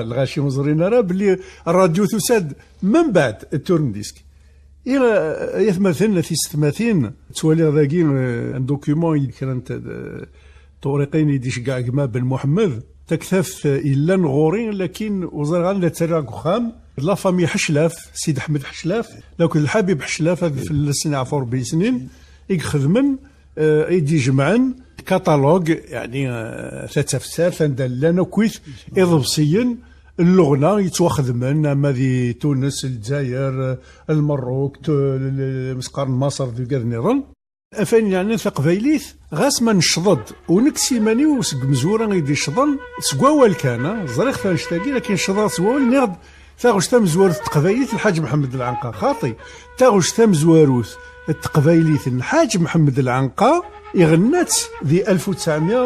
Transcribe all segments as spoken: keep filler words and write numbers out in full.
Lɣaci ur ẓrin ara belli rradyu tusa-d membeɛd turn disk. I, eh, ay atmaten, a tisetmatin, ttwaliɣ dagi, eh, un document i d-krant, eh, tewriqin i d-iceggeɛ gma Ben Muḥemmed. Taktabt, eh, yellan ɣur-i, lakin ur ẓriɣ ara la ttarraɣ deg uxxam. D la famille Ḥeclaf, Sidi Ḥmed Ḥeclaf, lakked Lḥabib Ḥeclaf, ad fell-asen iɛfu Rebbi yesnin, i ixedmen, eh, i d-ijemɛen katalog, yeɛni, eh, tattafsart anda llan akkit iḍebsiyen n leɣna yettwaxedmen ama di Tunes, Lezzayer, eh, Lmerruk, tu-, l-, l-, mesqar n Maṣer d wigad nniḍen. Afayen yeɛnan taqbaylit, ɣas ma necceḍ-d, u nekk s iman-iw seg umezwura i d-iccḍen, seg wawal kan, ah, ẓriɣ-t annect-agi, lakin ccḍeɣ s wawal, nniɣ-d taɣect tamezwarut n teqbaylit, Lḥaǧ Mḥemmed Lɛenqa, xaṭi, taɣect tamezwarut n teqbaylit n Lḥaǧ Mḥemmed Lɛenqa, iɣenna-tt di alef u tesɛemya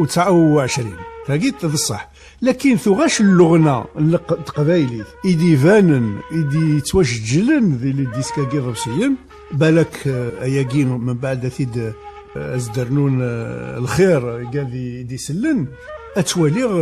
u tesɛa u ɛecrin. Tagi d ṣṣeḥ. Lakin tuɣac n leɣna n leq-, teqbaylit i d-ibanen, i d-yettwajeǧǧlen di les disques-agi iḍebsiyen, balak, eh, ayagi mbeɛd ad t-id, eh, as-d-rnun, eh, lxir i gad i d-isellen, ad twaliɣ,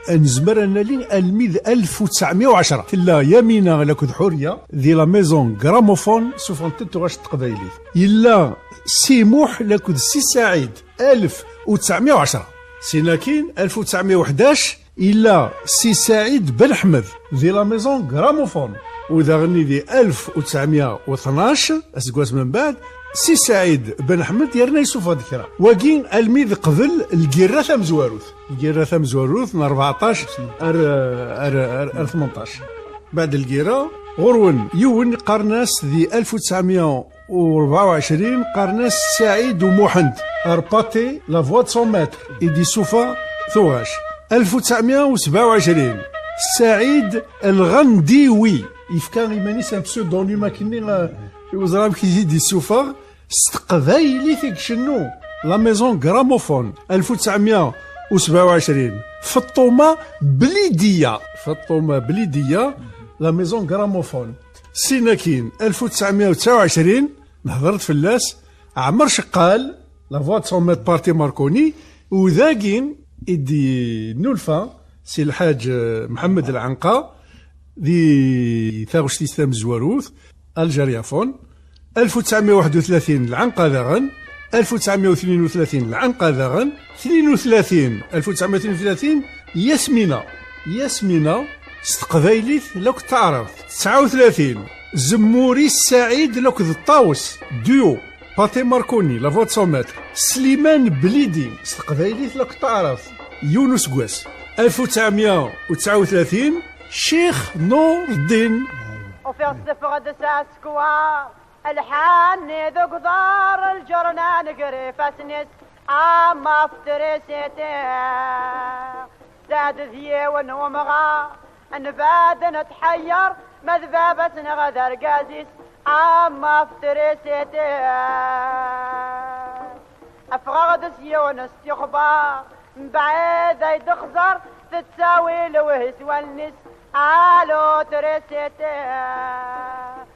eh, nezmer ad nali almi d alef u tesɛemya u ɛecra. Tella Yamina lakked Ḥuriya di la Maison Gramophone, suffɣent-d tuɣac n teqbaylit. Yella Si Muḥ lakked Si Saɛid, alef u tesɛemya u ɛecra. Sinakin, alef u tesɛemya u ḥdac, yella Si Saɛid Ben Ḥmed di la Maison Gramophone. U daɣen di alef u tesɛemya u tnac, aseggas mbeɛd, Si Saɛid Ben Ḥmed yerna yessufeɣ-d kra. Wagi almi d qbel lgirra tamezwarut. Lgirra tamezwarut n rbeɛṭac ar, ar, ar, ar tmenṭac. Mbeɛd lgirra, ɣur-wen yiwen qqaren-as di alef u tesɛemya u rebɛa u ɛecrin, qqaren-as Saɛid U Muḥend, ar Pathé, La Voix de son Maître, i d-isuffeɣ tuɣac. Alef u tesɛemya u sebɛa u ɛecrin, Saɛid Lɣendiwi, yefka iman-is un pseudonyme akkenni, eh, ur ẓriɣ amek i t-id-isuffeɣ, s teqbaylit i icennu, La Maison Gramophone, alef u tesɛemya u sebɛa u ɛecrin, Feṭṭuma Blidiya, Feṭṭuma Blidiya, La Maison Gramophone. Sinakin, alef u tesɛemya u tesɛa u ɛecrin, nehder-d fell-as, Ɛmer Ceqqal, La Voix de son Maître, Pathé Marconi, u dagi i d-innulfa Si Lḥaǧ, eh, Mḥemmed Lɛenqa, di taɣect-is tamezwarut, Algériaphone, alef u tesɛemya u waḥed u tlatin Lɛenqa daɣen, alef u tesɛemya u tnin u tlatin Lɛenqa daɣen, tnin u tlatin, alef u tesɛemya u tnin u tlatin, Yasmina, Yasmina, s teqbaylit lakked taɛrabt. Tesɛa u tlatin, Zemmuri Saɛid lakked Ṭawes, duo, Pathé Marconi, La Voix de son Maître, Sliman Blidi, s teqbaylit lakked taɛrabt, yiwen useggas, alef u tesɛemya u tesɛa u tlatin, Ccix Nurdin. Ufiɣ ssefɣed s asekwaṛ, lḥanni d ugḍar, lǧernan gar ifassen-is, am afetrisiti. Zad d yiwen umɣar, nbad netḥeyyeṛ, ma d baba-s neɣ d argaz-is, am afetrisiti. Ffɣeɣ-d s yiwen s tixbaṛ, mbeɛd ay d-xẓer, tettawi lewhi s wallen-is, alutrisiti.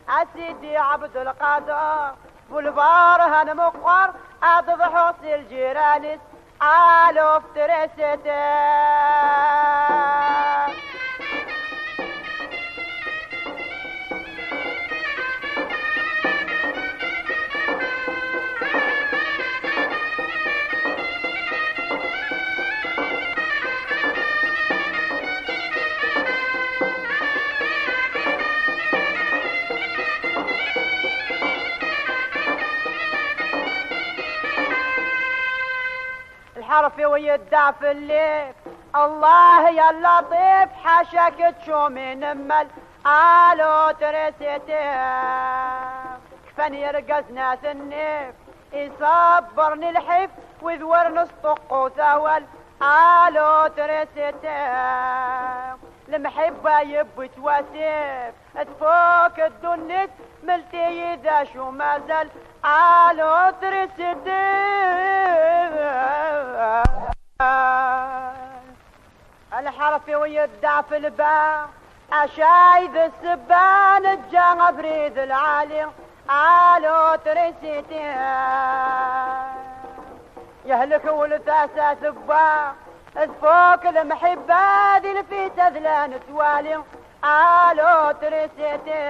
A Sidi Ɛebdelqader, bu lberhan meqqer, ad ḍḥuɣ si lǧiran-is, alutrisiti. Lḥerf-iw yedda fell-i, Allah ya Laṭif, ḥaca keččum inemmal, alutrisiti. Kfan yergazen at nnif, iṣebbren lḥif, wid wer nesṭuqqut awal, alutrisiti. Lemḥibba yewwi-tt wasif, tfuk ddunit, melt-iyi d acu mazal, alutrisiti. Lḥerf-iw yedda f lba, acay d ssebba, neǧǧa abrid lɛali, alutrisiti. Yehlek wul tasa tewwa, Tfuk lemḥibba di lfita d la nettwali. Alutrisiti.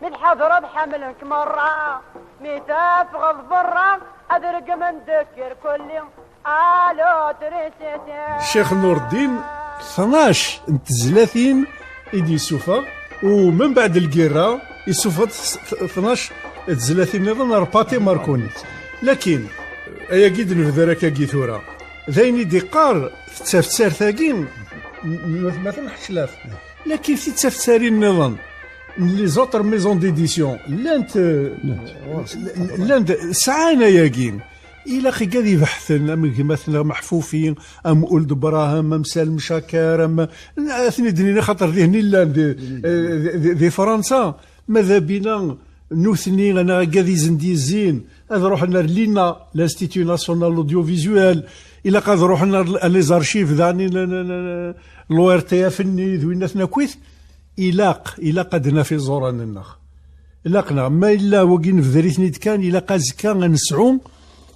Mi tḥadreḍ ḥemmlen-k merra, mi tafɣeḍ berra, ad regmen deg irkulli. Alutrisiti. Ccix Nurdin, tnac n tezlatin i d-yessufeɣ, u membeɛd lgirra, yessufeɣ-d s-, t-, tnac n tezlatin nniḍen ar Pati Marconi. Lakin, ayagi d-nebder akkagi tura, d ayen i d-iqqar tettaftsart-agi n, n, n watmaten Ḥeclaf. Lakin tittafttarin nniḍen, n les autres maisons d'édition, llant, eh, llant, sɛan ayagi. Ilaq i gad ibeḥten, am gma-tneɣ Meḥfufi, am Ould Brahim, am Salem Chaker, am, ad ten-id-nini, xaṭer dihin i llan di, eh, di, di, di Fransa. Ma d abina nutni, neɣ agad izen d-yezzin, ad ruḥen ar l'INA, l'Institut National Audiovisuel, ilaq ad ruḥen ar, ar les archives, daɣen, n, n, n, n, l'O R T F-nni, d winnaten akkit. Ilaq, ilaq ad naf iẓuran-nneɣ. Ilaq-neɣ, ma yella wagi nebder-iten-id kan, ilaq azekka ad nesɛu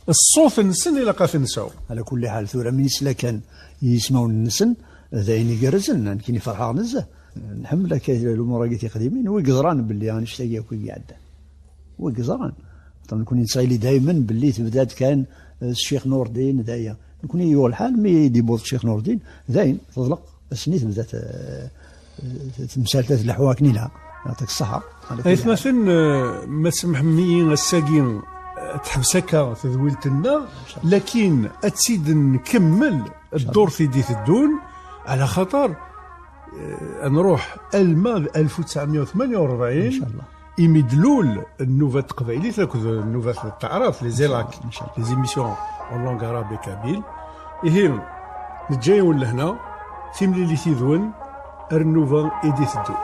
ṣṣut-nsen, ilaq ad t-nesɛu. Ala kulli ḥal, tura mi nesla kan i yismawen-nsen, d ayen igerrzen, nekkini ferḥeɣ nezzeh. Nḥemmel akka lumuṛ-agi tiqdimin, wi yeẓran belli annect-agi akk i iɛeddan. Wi yeẓran. Xaṭer nekkni nettɣili daymen belli tebda-d kan, eh, s Ccix Nurdin, d aya. Nekkni yuɣ lḥal, mi d-yewweḍ Ccix Nurdin, dayen, teḍleq. Ass-nni tebda t-, eh, temsalt ad tleḥḥu akken ilha. Yeɛṭik ṣṣeḥḥa. Ala kulli ḥal. Aytmaten, eh, ma tsemḥem-iyi ass-agi, eh, teḥbes akka tedwilt-nneɣ, lakin ad tt-id-nkemmel ddurt i d-iteddun, ɛla xaṭer, eh, ad nruḥ alma d alef u tesɛemya u tmenya u rebɛin, imi d-tlul nnuba n teqbaylit akked nnuba n taɛrabt, les ELAC, les émissions en langue arabe et kabyle. Ihi, neǧǧa-yawen lehna, timlilit yid-wen, ar nnuba i d-iteddun.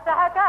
Sahaka